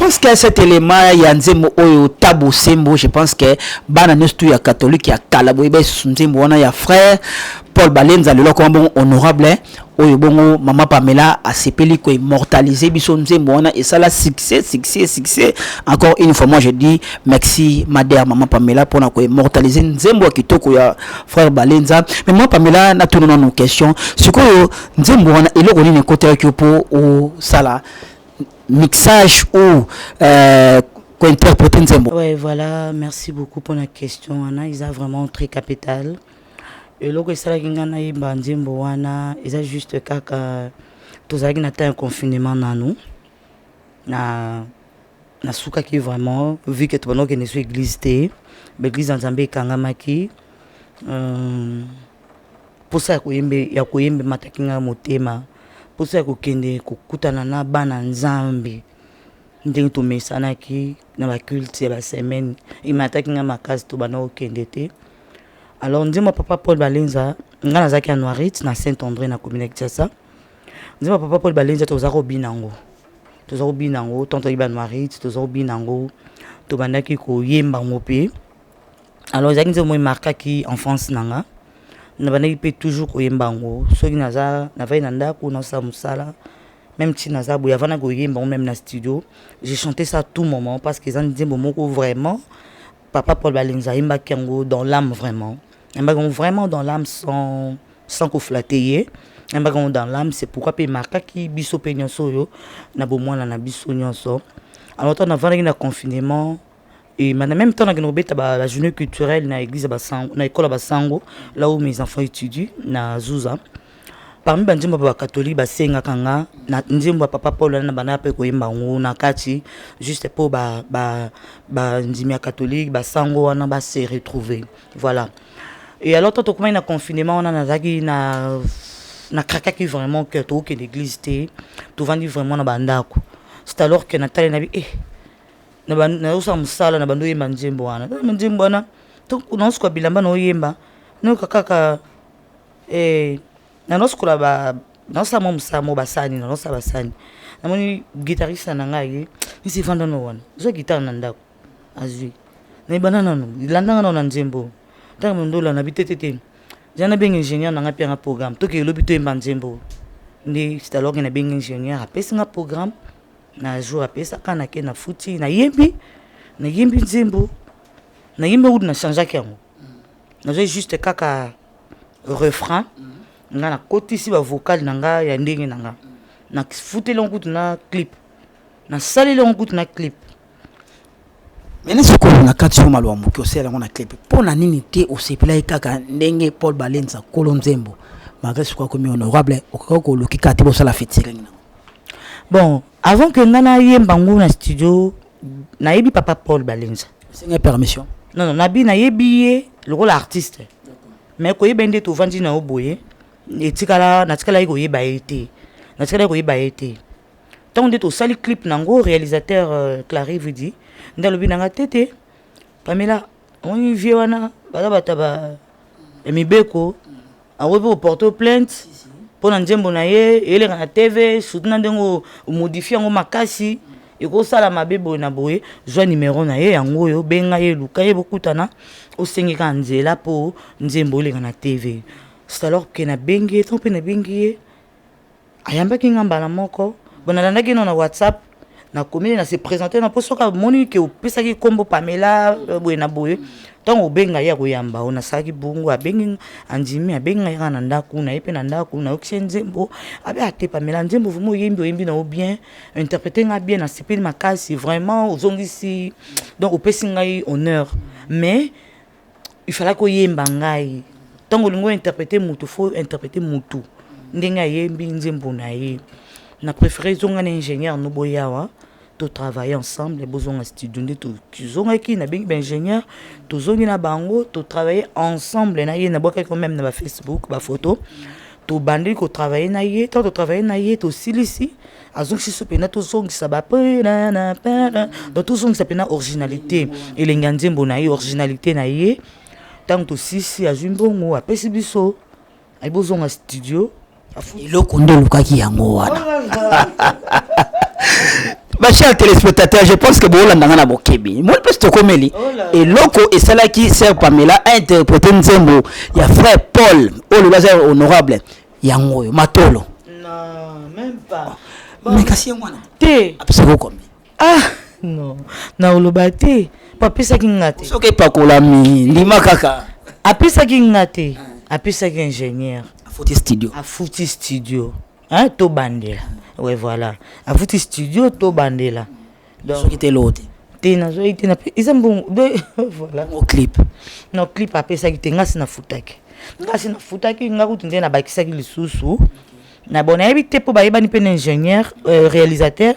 pense que cet élément ya nzembo oyo Tabu Sembo, je pense que bana nyonso tu ya catholique ya kala boyeba lisusu nzembo wana ya frère Paul Balenza, lelo akoma bongo honorable, oyo bongo mama Pamela asepeli koimmortaliser biso nzembo wana, esala succès, succès, succès. Encore une fois, moi je dis merci madère mama Pamela mpona koimmortaliser nzembo ya kitoko ya frère Balenza. Mais mama Pamela, natuna nanu question: sikoyo nzembo wana, eloko nini ekotelaki yo mpo osala mixage ou kointerpréter nzembo? Ouais, voilà, merci beaucoup pour la question wana, eza vraiment très capital. Eloko esalaki ngai nayemba nzembo wana eza juste kaka tozalaki na temps ya confinement nanu na nasukaki vraiment, vu que tobanda kokende so église te, baéglise ya Nzambe ekangamaki. Mposa ya koyembe, ya koyemba emataki ngai motema, mposa ya kokende kokutana na bana Nzambe ndenge tomesanaki na baculte ya basemaine emataki ngai makasi. Tobanda kokende te. Alors nzembo ya papa Paul Balenza, ngai nazalaki ya Noirite na Saint André na commune ya Kinshasa. Nzembo ya papa Paul Balenza, toza kobina yango, toza kobina yango tant toyebi banoirite, toza kobina yango, tobandaki koyemba yango mpe. Alors ezalaki nzembo moko emarquaki enfance na nga. Nabandaki mpe toujours koyemba yango soki naza navai na ndako, nasala mosala, même ti naza boye, avant koyemba yango même na studio, j'ai chanté ça à tout moment, parce que eza nzembo moko vraiment papa Paul Balenza ayembaki yango dans l'âme, vraiment ayembaki yango vraiment dans l'âme, sans koflatter ye, ayembaki yango dans l'âme. C'est pourquoi mpe emarquaki biso mpe nyonso oyo na bomwana na biso nyonso. Alors ntango navandaki na confinement et maintenant, même temps nakende kobeta ba journée culturelle na église ya basango, na école ya basango, là où mes enfants étudient na Zuza, parmi banzembo ya bacatholique basengaka nga na nzembo ya papa Paul wana, na banda mpe koyemba yango na kati, juste mpo bandimi ya catholique, basango wana base retrouver, voilà. Et alors tant tokomaki na confinement wana, nazalaki na nakrakaki vraiment que tokokende église te, tovandi vraiment na bandako. C'est alors que natali na bi eh nazosala mosala na bando oyemba nzembo wana, nzembo wana naosukola bilamba, na oyemba, nayoka kaka nanosukola, naosala mwa mosala mo basani, nanosala basani, namoni guitariste na ngai nisi evanda no wana, zwa guitare na ndako, azwi, nayebana nano, landanga nano na nzembo. Ntango ndolanda bi te te te, nzela nabenga ingénieur na ngai mpe yanga programme, toke elobi toyemba nzembo nde. C'est alors que nabengi ingénieur, apesi nga programme na jour apesaka, nake nafuti, nayembi, nayembi nzembo, nayembi kutu, nachangeaki yango, nazwi juste kaka refrain, nga nakotisi bavocal na nga ya ndenge na nga, nafuteli yango kutu na clip, nasaleli yango kutu na clip. Mene sikoyo na kati oyo maloba moke, osala yango na clip mpo na nini te? Osepelaki kaka ndenge Paul Balenza kolo nzembo, malgré sikoyo akomi honorable, okoki koluki kaka te bosala featuring nango? Bon, avant que nga nayemba yango na studio, nayebi papa Paul Balenza. Osengai permission? Non, nabi nayebi ye lokola artiste, mais koyeba nde tovandi na yo boye, etikala natikalaki koyeba ye te, natikalaki koyeba ye te. Ntango nde tosali clip nango, réalisateur Clary Vidi nde alobi nanga te te: "Pamela, omoni vie wana, baza bato ya mibeko, akoki mpe koporter plainte mpo na nzembo na ye eleka na TV, surtout na ndenge omodifie yango makasi, ekosala mabe boye na boye. Zwa nimero na ye, yango oyo, benga ye, luka ye, bokutana, osengi kaka nzela mpo nzembo oleka na TV." C'est alors que nabengi ye. Ntango mpe nabengi ye, ayambaki nga mbala moko. Bon, nalandaki no na WhatsApp, nakomi na se présenter na mpo soki amoni ke opesaki nkombo Pamela boye na boye, ntango obenga ye akoyamba o. Nasalaki bongo, abengi, andimi, abengi ngai kaka na ndako na ye mpe na ndako nayokisi ye nzembo. Abe ate: "Pamela, nzembo vraiment oyembi, oyembi na yo bien, interprété nga bien, nasepeli makasi vraiment, ozongisi, donc opesi ngai honneur, mais il fallait koyemba ngai. Ntango olingi ointerpréter mutu, faut interpréter mutu ndenge ayembi nzembo na ye. Na préféré ezonga na ingénieur no boya awa, totravaille ensemble, bozonga studio." Nde tozongaki, nabengi baingénieur, tozongi na bango, totravaille ensemble na ye. Nabwakaki même na bafacebook bafoto. Tobandeli kotravaille na ye. Ntango totravaille na ye, tosilisi, azongisi so mpena, tozongisa ba, donc tozongisa mpena originalité, elenge ya nzembo na ye, originalité na ye. Ntango tosilisi, azwi mbongo, apesi biso, ayi bozonga studio. Eloko nde olukaki yango wana. Ba chers téléspectateurs, je pense que bolandanga na bokebi. Moi mpe tokomeli eloko esalaki sœur Pamela a interprété nzembo ya frère Paul oyo lelo aza honorable, yango oyo matolo. Non, même pas. Mais kasi yango wana te. Apesaki combien? Ah non, naoloba te po apesaki nga te. Soki epakolami, ndima kaka. Apesaki nga te, apesaki ingénieur. Afuti studio. Afuti studio, hein, tobandela. Ouais, voilà, afuti studio, tobandela. Donc soki te, eloko te. Te, nazwaki te, eza mbongo, voilà. O clip? Non, clip apesaki te, nga si nafutaki, nga si nafutaki, nga kutu nde nabakisaki lisusu na bon, nayebi te mpo bayebani mpe na ingénieur, réalisateur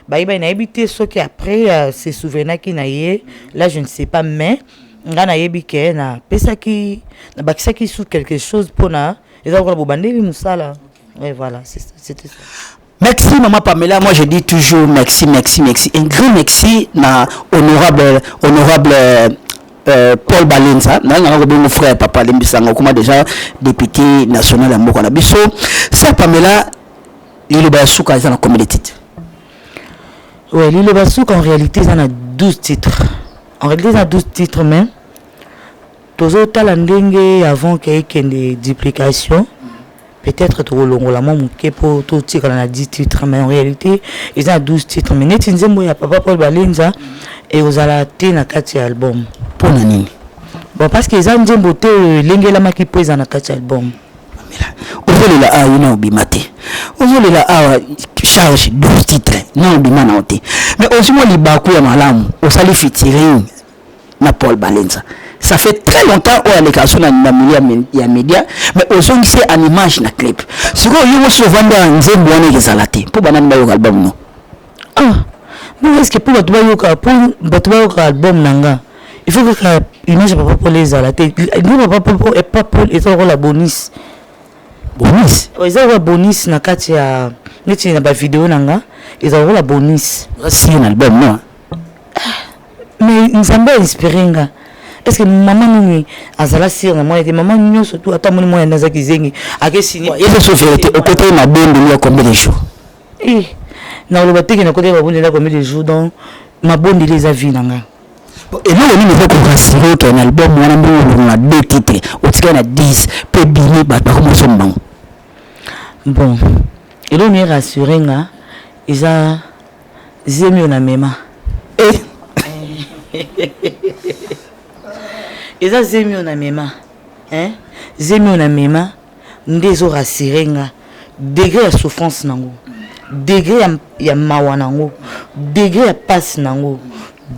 bayebani, nayebi te soki après se souvenaki na ye, là je ne sais pas. Mais nga nayebi ke napesaki, nabakisaki su quelque chose mpona eza lokola bobandeli mosala. Ouais, voilà, c'était ça. Merci Maman Pamela, moi je dis toujours merci, merci, merci. Un grand merci na honorable, honorable Paul Balenza, na nga ko frère papa Lembisanga kuma déjà député national ya mboka na biso. Sœur Pamela, liloba ya suka eza na combien de titres? Ouais, liloba suka en réalité eza na 12 titres. En réalité eza na 12 titres, mais tozotala ndenge avant ke ekende duplication, peut-être tokolongola mwa moke mpo totikala na 10 titres, mais en réalité eza na 12 titres. Mais neti nzembo ya papa Paul Balenza ekozala te na kati ya album. Mpo na nini? Bon, parce que eza nzembo te oyo elengelamaki mpo eza na kati ya album. Ozolela awa, yo na obima te, ozolela awa charge 12 titres na obima na yo te, mais ozwi mwa libaku ya malamu, osali featuring na Paul Balenza. Ça fait très longtemps oyo aleka so na milieu ya média, mais ozongisi en image na clip. Sikoyo yo mosusu ovandi ya nzembo wana ekezala te, mpo banani bayoka album no? Ah bon, est ce que mpo bato bayoka, mpo bato bayoka album na nga, il faut kaka image ya papa Paul ezala te? Nde papa Paul eza lokola bonus. Bonus? Eza lokola bonus na kati ya neti na bavideo na nga, eza lokola bonus. Si na album no. Mais Nzambe ainspire nga. Est ce que mama nini azala sire na mwana te? Mama nyonso tu, ata moni mwana azaki zengi, akesini. Eza so vérité, okotaki mabondeli ya combien de jours? Eh, nakoloba teke nakotaki mabondeli ya combien de jours. Donc mabondeli eza vie na nga. Eloko nini eza korassurer oke na album wana, ndenge olongo na deux titres, otikali na 10 mpe ebimi, bato bakomosomba bango? Bon, eloko nini erassure nga eza zemi oyo namema. Eh. Eza zemi oyo namema, hein? Zemi oyo namema nde ezorassure nga. Degré ya souffrance nango, degré ya mawa nango, degré ya pasi nango,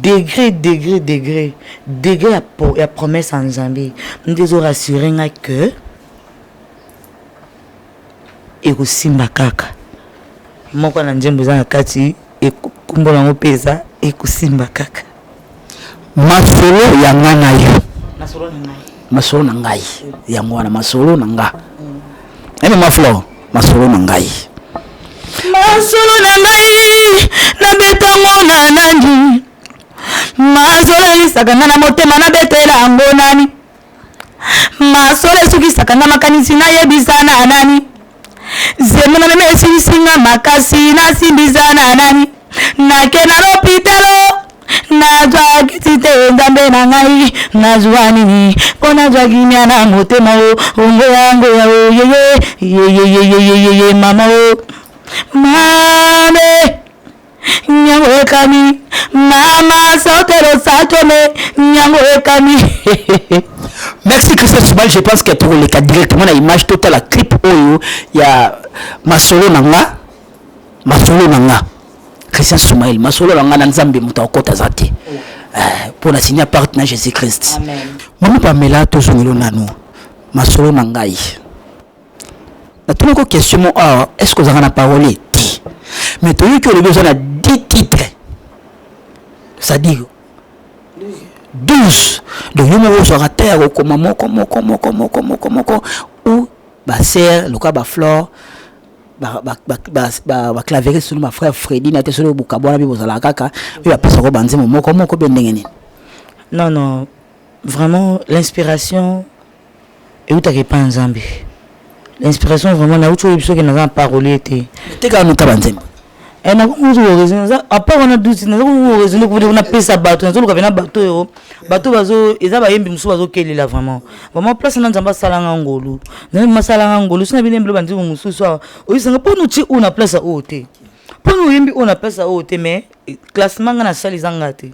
degré, degré, degré, degré ya promesse ya Nzambe nde ezorassure nga que ekosimba kaka. Moko na nzembo eza na kati, ekombo nango mpe eza ekosimba kaka. Masolo ya nga na yo. Masolo na ngai. Masolo na ngai yango wana, masolo na nga ene maflor, masolo na ngai. Masolo na ngai nabetango na nani? Masolo elisaka nga na motema, nabetela yango nani? Masolo esukisaka nga makanisi, nayebisa na nani? Zemi na meme esilisinga makasi, nasimbisa na nani? Nake na lopitalo, nazwa kisi te. Nzambe na ngai, nazwa nini mpo nazwa kimia na motema? O ongoya ngoya o yeye yeyeyeyeyeye mama o mame nyango ekami mama sotelo satome nyango ekami. Merci Christophe Soubal, je pense que tokoleka directement na image totala clip oyo ya masolo na nga, masolo na nga. Christian Soumaïl, masolo na nga na Nzambe, moto akota aza te. Mpo na signer part na Jésus Christ. Mama Pamela, tozongelo nanu masolo na ngai. Natunako question mo awa, est ce que ozalaka na parole te? Mais toyoki olobi oza na 10 titres, c'est-à-dire 12. Donc yo moko ozwaka te ya kokoma moko moko moko moko moko moko, ou basere lokola baflore, baclavier sono, bafrère Fredi na te, soki bokabwana mpe bozalaka kaka oyo bapesako banzembo moko moko mpe ndenge nini? Non, non, vraiment l'inspiration eutaka epai ya Nzambe. L'inspiration vraiment nauti oyebi soki naza na parolier te. Tekaka nota banzembo. Eh, nakomi koraisonner à part wana 12 naza koraisonner kude napesa bato, nazoluka pena bato oyo bato bazo eza bayembi mosusu bazokelela vraiment vraiment place na Nzambe asalanga ngolu, Nzambe asalanga ngolu. So na bino yembelo banzembo mosusu awa, oyisanga mpona otie oyo na place oyo te, mpona oyembi oyo na place oyo te, mais classement nga nasala ezanga te.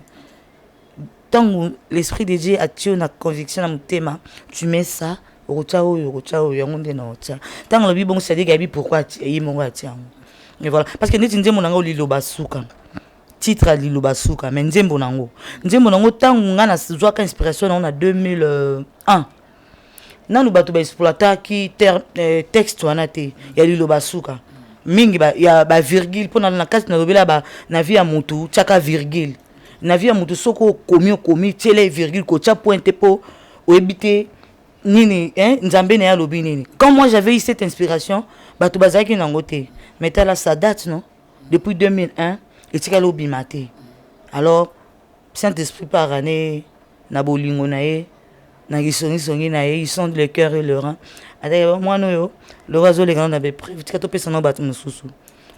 Ntango l'Esprit de Dieu atie na conviction na motema, tu mets ça, okotia oyo, okotia oyo, yango nde na otia. Ntango alobi bongo, c'est-à-dire ayebi pourquoi ye moko atia yango. Et voilà, parce que neti nzembo na ngai Liloba Suka, titre ya Liloba Suka, mais nzembo nango ntango ngai nazwaka inspiration nango na 2001, nanu bato baexploitaki texte wana te ya Liloba Suka mingi ya bavirgule, mpo na kati nalobela na vie ya motu, tiaka virgule na vie ya motu. Soki okomi tiela virgule, kotia point te, mpo oyebi te nini, hein, Nzambe na ye alobi nini. Quand moi j'avais eu cette inspiration, bato bazalaki nango te, mais tala, ça date, non, depuis 2001 etikali obima te. Alors Saint Esprit par année na bolingo na ye, na kisongisongi na ye, il sonde le cœur et le rein. Ataki mwana oyo loko azoleka na baépreuve, tika topesa nao bato mosusu,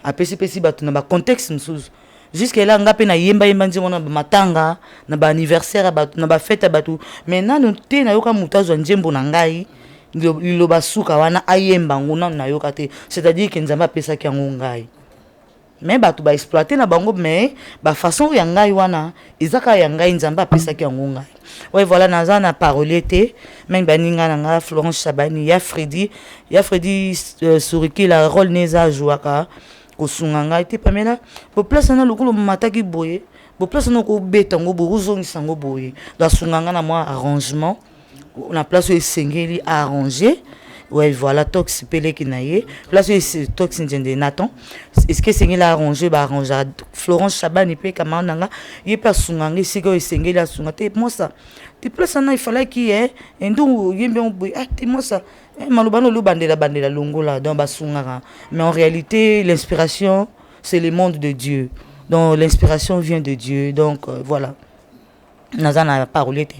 apesipesi bato na bacontexte mosusu. Jusque là nga mpe nayembayemba nzembo na bamatanga, na baanniversaire ya bato, na bafête ya bato, mais nanu te nayoka moto azwa nzembo na ngai Liloba Suka wana ayemba yango, nanu nayoka te. C'est-à-dire ke Nzambe apesaki yango ngai, mais bato baexploite na bango, mais bafaçon oyo ya ngai wana eza kaka ya ngai, Nzambe apesaki yango ngai. Ouais, voilà, naza na parolier te, même baninga na nga Florence Chabani, ya Fredi, ya Fredi Surikila, rôle ne eza ajouaka kosunga ngai te. Pamela, boplace wana lokola omataki boye, boplace wana okobeta yango boye, ozongisa yango boye. Donc asunga ngai na mwa arrangement na place oyo esengeli arranger. Ouais, voilà, Tox peleki na ye place oyo, Tox Nzende Nathan, est ce que esengeli arranger, baarrangeaka. Florence Chabani mpe camarade na nga, ye mpe asunga nga esika oyo esengeli asunga te. Mwasa te, place wana efalaki ndongo yembi yango boye. Ah te, mwasa, maloba na olobandela bandela longola. Donc basungaka, mais en réalité l'inspiration, c'est le monde de Dieu, donc l'inspiration vient de Dieu. Donc voilà, naza na parolier te,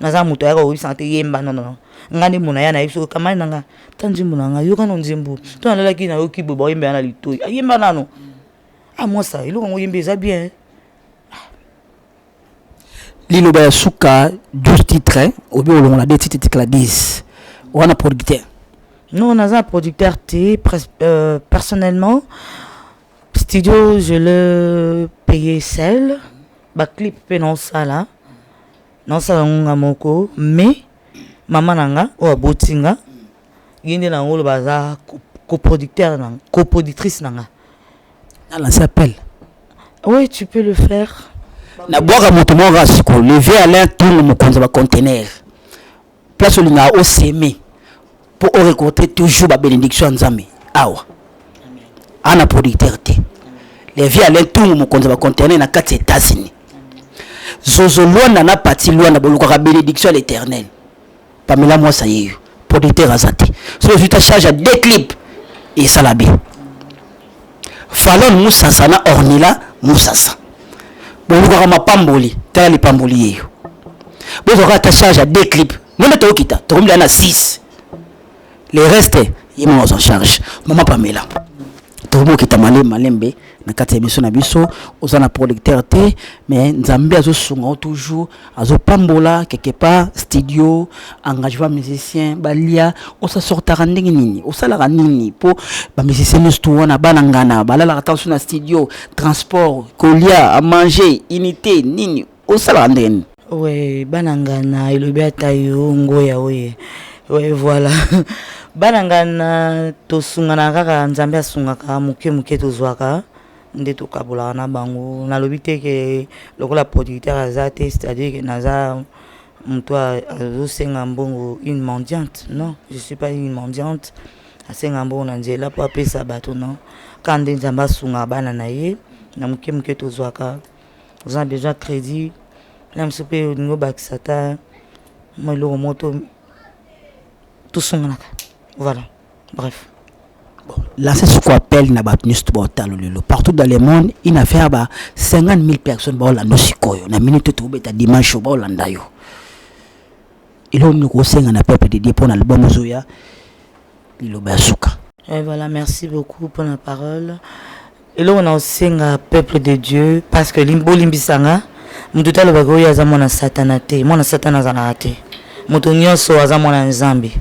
naza moto ayaka koyebisanga te yemba, non, non. Nga nde mona ya nayebi soki kamani na nga ta nzembo na nga, yoka no nzembo to nalalaki, nayoki boye, baoyembela na litoi, ayemba nano. Ah mwasa, eloko yango oyembi eza bien. Liloba ya Suka, 12 titres, obi olongola deux titres, etikala 10 wana, producteur? Non, naza producteur te. Personnellement, studio je le payé seul, baclip mpe naosala, naosala yango nga moko, mais mama na nga oyo aboti nga, ye nde nango oloba aza coproducteur na coproductrice na nga. Nalance appel? Oui, tu peux le faire. Nabwaka moto moko kaka sikoyo, levier Alain Tungu, mokonzi ya bacontener, place olingaka oseme mpo orécolte toujours babénédiction ya Nzambe awa, ana producteur te. Levier Alain Tungu, mokonzi ya bacontener na kati ya États-Unis, Zozo Lwanda na Pati Lwanda, bolukaka bénédiction ya l'Éternel. Pamela Mwasa yeyo, producteur aza te, soki ozwi ta charge ya deux clip, esala bien. Falon Musasa na Ornila Musasa, bolukaka mapamboli, tala lipamboli yeyo, bozwaka ata charge ya deux clip nde tokokita, tokomila na 6, le reste ye moko azwa charge. Mama Pamela, tokomokita malembe malembe na kati ya biso na biso. Oza na producteur te, mais Nzambe azosunga yo toujours, azopambola quelque part. Studio, engagement musicien, balia, osasortaka ndenge nini? Osalaka nini mpo bamusicien nyonso to wana bana ngana balalaka ta so na studio, transport, kolia, à manger, unité nini, osalaka ndenge nini? Ouais, bana ngana elobi ata yo ngoya oye. Ouais, voilà, bana ngana tosungana kaka, Nzambe asungaka moke moke, tozwaka nde tokabolaka na bango. Nalobi te ke lokola producteur aza te, c'est-à-dire ke naza moto azosenga mbongo, une mendiante. Non, je suis pas une mendiante asenga mbongo na nzela mpo apesa bato, non. Kaka nde Nzambe asungaka bana na ye na moke moke, tozwaka. Oza na besoin crédit na mosusu mpe olingi obakisa ata mwa eloko moko, tosunganaka. Voilà, bref. Lancer ce qu'on appelle na bato nyonso to baotala lelo partout dans le monde, une affaire ba 50 000 personnes baolanda sikoyo na minute tobeta dimanche oyo, baolanda yo. Eloko nini kosenga na peuple de Dieu mpo na album ozoya, Liloba ya Suka? Et voilà, merci beaucoup pour la parole. Eloko na osenga peuple de Dieu, parce que bolimbisa nga, moto te alobaka oyo aza mwana satana te. Mwana satana azalaka te. Moto nyonso aza mwana Nzambe.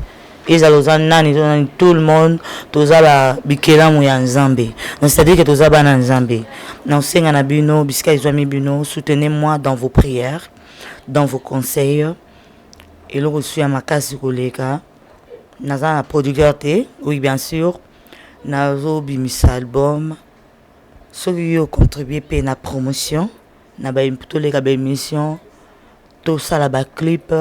Ezala oza nani to nani, tout le monde toza ba bikelamu ya Nzambe. Donc c'est-à-dire que toza bana Nzambe. Na osenga na bino bisika ezwami bino, soutenez-moi dans vos prières, dans vos conseils. Eloko su ya makasi koleka, naza na producteur te, oui bien sûr, nazobimisa album. Soki yo contribuer mpe na promotion na ba toleka ba émission, tosala ba clip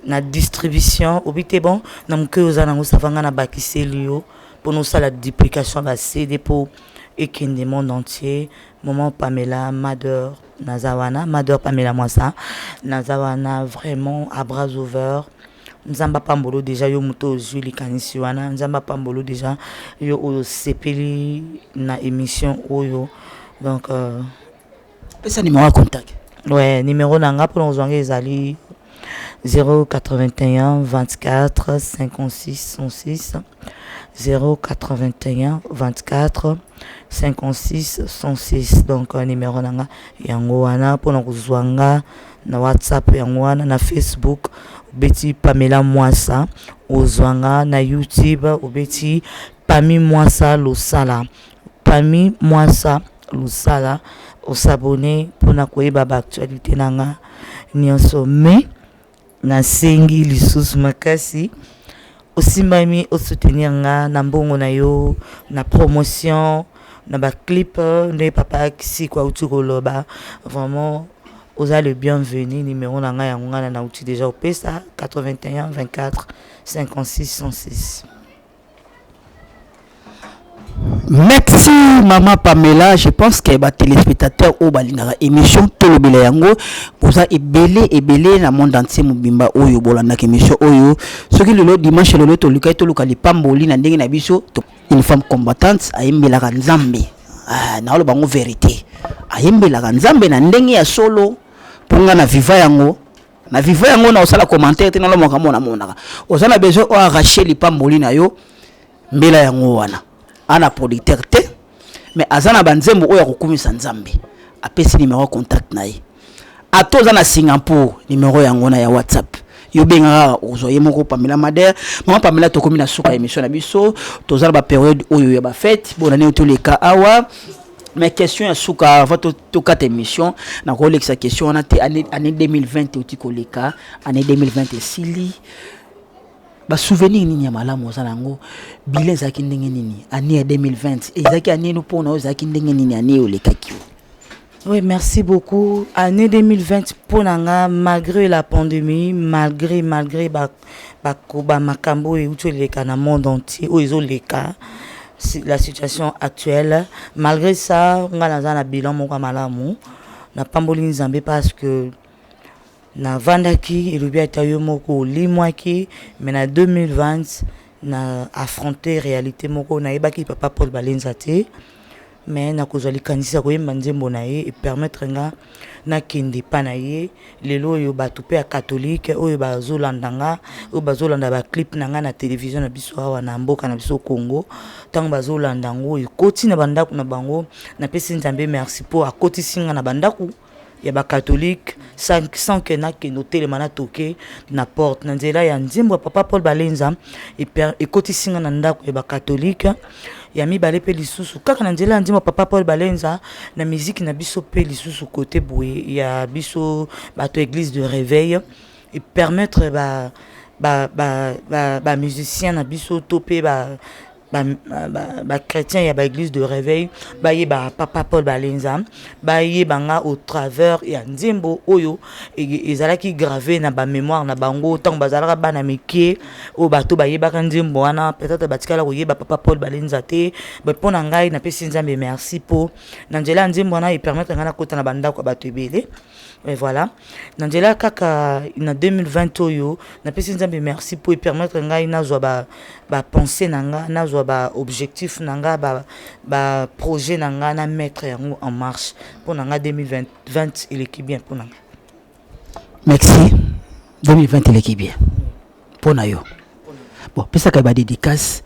na distribution, obi te bon na moke oza nango, ça va, nga na bakiseli yo mpona osala duplication ba CD mpo ekende monde entier. Maman Pamela Mador naza wana, Mador Pamela Mwasa naza wana, vraiment à bras ouverts. Nzambe apambolo déjà yo moto ozwi likanisi wana. Nzambe apambolo déjà yo oyo osepeli na émission oyo. Donc pesa numéro ya contact. Ouais, numéro na nga mpona kozwa nga ezali 081 24 56 106, 081 24 56 106. Donc numéro na nga yango wana mpona kozwa nga na WhatsApp, yango wana na Facebook, obeti Pamela Mwasa, ozwa nga na YouTube, obeti Pami Mwasa Losala, Pami Mwasa Losala, os'abonner mpona koyeba baactualité na nga nyonso. Mais nasengi lisusu makasi, osimbami osoutenir nga na mbongo na yo, na promotion, na baclip nde papa Siko auti koloba. Vraiment oza le bienvenu. Numéro na ngai yango ngai na nauti déjà opesa, 81 24 56 106. Merci maman Pamela. Je pense que ba téléspectateurs oyo balingaka émission Tolobela yango boza ebele ebele na monde entier mobimba oyo bolandaka émission oyo. Soki lelo dimanche, lelo toluka toluka lipamboli na ndenge na biso. Une femme combattante, ayembelaka Nzambe. Ah, naoloba bango vérité, ayembelaka Nzambe na ndenge ya solo. Mpo nga na viva yango, na viva yango, na osala commentaire te, nalomaka mona monaka. Oza na besoin oyo arracher lipamboli na yo, mbela yango wana. Ana producteur te, mais aza na banzembo oyo akokumisa Nzambe. Apesi numéro ya contact na ye. Ata oza na Singapour, numéro yango na ya WhatsApp, yo bengaka, ozwa ye moko Pamela Mader. Mama Pamela, tokomi na suka ya émission na biso. Toza na bapériode oyo ya bafête, bona nini toleka awa. Mais question ya suka avant tokata émission, nakolekisa question wana te. Année 2020 oti koleka, année 2020 esili, basouvenir nini ya malamu oza nango? Bilan ezalaki ndenge nini? Année ya 2020 ezalaki année no mpona oyo ezalaki ndenge nini, année oyo olekaki yo? Oui, merci beaucoup. Année 2020 pour nga, malgré la pandémie, malgré ba ba ba makambo et où les dans le monde entier où ils ont les cas, la situation actuelle, malgré ça, nga naza na bilan moko malamu. Na pamboli Nzambe parce que navandaki, elobi ata yo moko olimwaki, mais na 2020 na affronter réalité moko. Nayebaki papa Paul Balenza te, mais nakozwa likanisi ya koyemba nzembo na ye, epermettre nga nakende epa na ye. Lelo oyo bato mpe ya catholique oyo bazolanda nga, oyo bazolanda baclip na nga na télévision na biso awa na mboka na biso Congo, ntango bazolanda yango, ekoti na bandako na bango. Napesi Nzambe merci mpo akotisi nga na bandako ya bacatholique sans que nakende otelema, natoke na porte. Na nzela ya nzembo ya papa Paul Balenza ekotisi nga na ndako ya bacatholique. Ya mibale mpe lisusu, kaka na nzela ya nzembo ya papa Paul Balenza, na miziki na biso mpe lisusu kote boye ya biso bato église de réveil, epermettre ba bamusicien ba, ba, ba na biso to mpe ba bachrétien ya baéglise de réveil bayeba papa Paul Balenza, bayeba nga au travers ya nzembo oyo ezalaki gravé na bamémoire na bango ntango bazalaka bana mike. Oyo bato bayebaka nzembo wana, peut-être batikala koyeba papa Paul Balenza te. Mpo na ngai, napesi Nzambe merci mpo na nzela ya nzembo wana epermettre ngai nakota na bandako ya bato ebele. Et voilà, na nzela kaka na 2020 oyo, napesi Nzambe merci mpo epermettre ngai nazwa bapensée na nga, nazwa baobjectif na nga, baprojet na nga, na mettre yango en marche. Mpo na nga, 2020 eleki bien mpo na nga. Merci. 2020 eleki bien mpo na yo. Bon, pesaka badédicace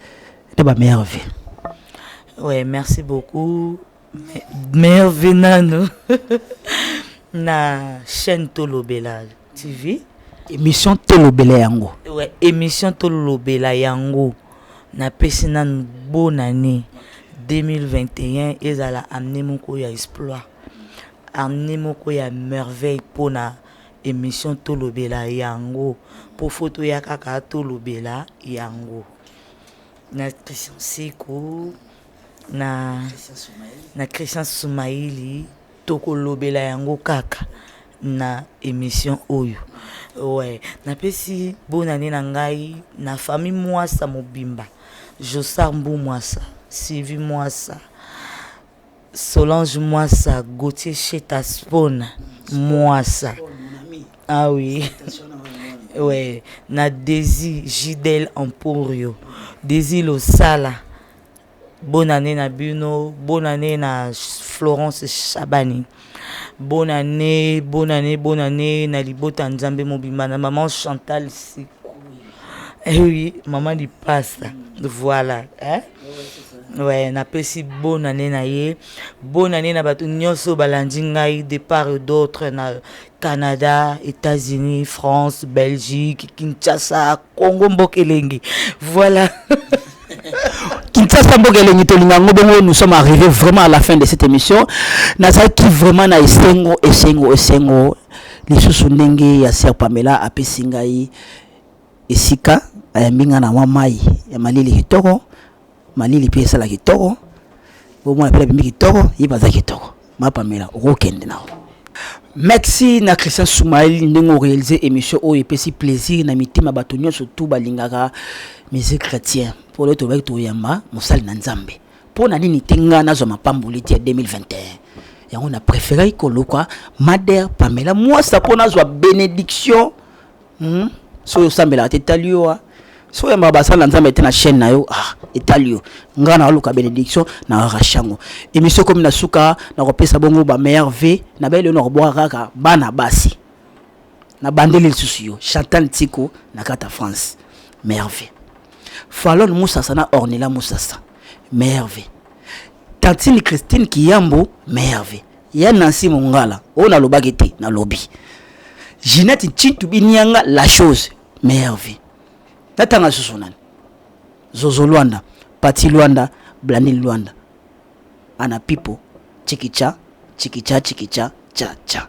na bameilleurs vœux. Ouais, merci beaucoup. Meilleur vœu nano na chaîne Tolobela TV. Émission Tolobela yango. Ouais, émission Tolobela yango. Napesi nanu bonne année 2021 ezala année moko ya exploit. Année moko ya merveille pona émission Tolobela yango. Po faut toya kaka tolobela yango. Na Christian Siku na na Christian Soumaïli tokolobela yango kaka na émission oyo. Ouais, napesi bonne année na ngai na famille Mwasa mobimba. Jossar Mbu Mwasa, Sylvie Mwasa, Solange Mwasa, Gauthier Cheta Spawn Mwasa. Ah oui. Ouais, na Desi Gidel Emporio, Desi Losala. Bonne année na bino, bonne année na Florence Chabani. Bonne année, bonne année, bonne année na libota Nzambe mobimba na maman Chantal Siku. Eh oui, maman lipasa. Voilà, hein? Ouais, napesi bonne année na ye. Bonne année na bato nyonso balandi ngai de part et d'autre na Canada, États-Unis, France, Belgique, Kinshasa, Congo mboka elengi. Voilà. Kinshasa mboka elengi tolinga yango bongo. Nous sommes arrivés vraiment à la fin de cette émission. Nazalaki vraiment na esengo, esengo, esengo lisusu ndenge ya sœur Pamela apesi ngai esika, ayambi ngai na mwa mai ya malili kitoko, malili mpe esala kitoko, bomona mpe abimi kitoko, ye baza kitoko. Ma Pamela, okokende nao. Merci na Christian Soumaïl ndenge oréalise émission oyo epesi plaisir na mitema bato nyonso tu balingaka musique chrétien. Mpo lelo tobaki toyamba mosali na Nzambe. Mpo na nini te ngai nazwa mapamboli ti ya 2021? Yango na préféraki koluka Mader Pamela Mwasa mpo nazwa bénédiction. Soki osambelaka te, etali yo. Soki oyambaka basala na Nzambe te na chaîne na yo, ah, etali yo. Ngai naoluka bénédiction na rachango. Émission komi na suka, nakopesa bongo bameilleurs vœux na bayeli oyo nakobwaka kaka bana basi na bandeli lisusu yo Chantal Tiko na kati ya France, merveille. Falon Musasa na Ornella Musasa, merveille. Tantine Christine Kiyambo, merveille. Ya Nancy Mongala oyo nalobaki te, nalobi Ginette Ntintu Binianga, la chose, merveille. Natanga susu nani? Zozo Lwanda, Pati Lwanda, Blandine Lwanda, Ana Pipo, Chikicha Chikicha Chikicha Cha Cha.